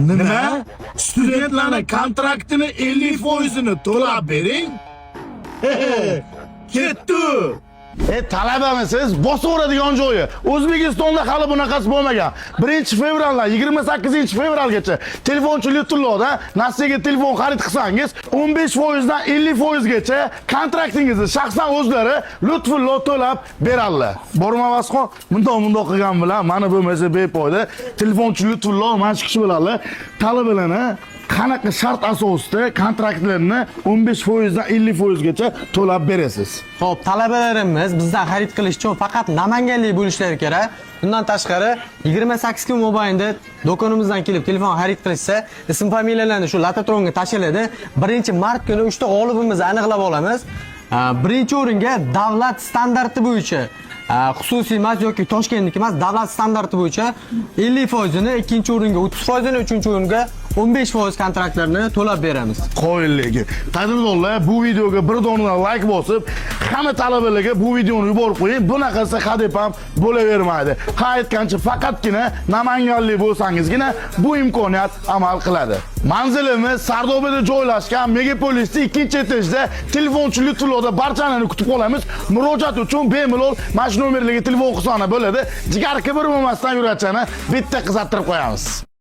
Nima? Studentlarni kontraktini 50%ini to'lab bering? Ketdi. E, talabamisiz? Bosaveradigan joyi. O'zbekistonda hali bunaqasi bo'lmagan. 1-fevraldan 28-fevralgacha telefonchi Lutfulloda nasiyaga telefon xarid qilsangiz, 15% dan 50% gacha kontraktingizni shaxsan o'zlari Lutfullo to'lab beradilar. Borma Vasqon, bundoq bundoq qilgan bilan mana bo'lmasa befoyda. Telefonchi Lutfullo mana shu kishi biladi. Talabalarni qanaqa shart asosida kontraktlarni 15% dan 50% gacha to'lab berasiz? Xo'p, talabalarimiz bizdan xarid qilish uchun faqat namanganlik bo'lishlari kerak. Bundan tashqari 28 kun mobaynida do'konimizdan kelib telefon xarid qilishsa, ism familiyalarini shu lototronga tashlanadi. 1-mart kuni 3 ta g'olibimizni aniqlab olamiz. Birinchi o'ringa davlat standarti bo'yicha, xususiy emas yoki Toshkentniki emas, davlat standarti bo'yicha 50%ini, ikkinchi o'ringa 30%ini, uchinchi o'ringa 15% kontraktlarni to'lab beramiz. Qoyilligi. Qadrdonlar, bu videoga bir donadan like bosib, hamma talabalarga bu videoni yuborib qo'ying. Bunaqasi hadeb ham bo'lavermaydi. Ha, aytgancha, faqatgina namanganlik bo'lsangizgina bu imkoniyat amal qiladi. Manzilimiz Sardobada joylashgan Megapolisda 2-etajda telefonchi Lutfulloda barchani kutib qolamiz. Murojaat uchun bemalol mana shu nomerlarga telefon qilsa bo'ladi. Jigar kibir bo'lmasdan yurakchani bitta qizartirib qo'yamiz.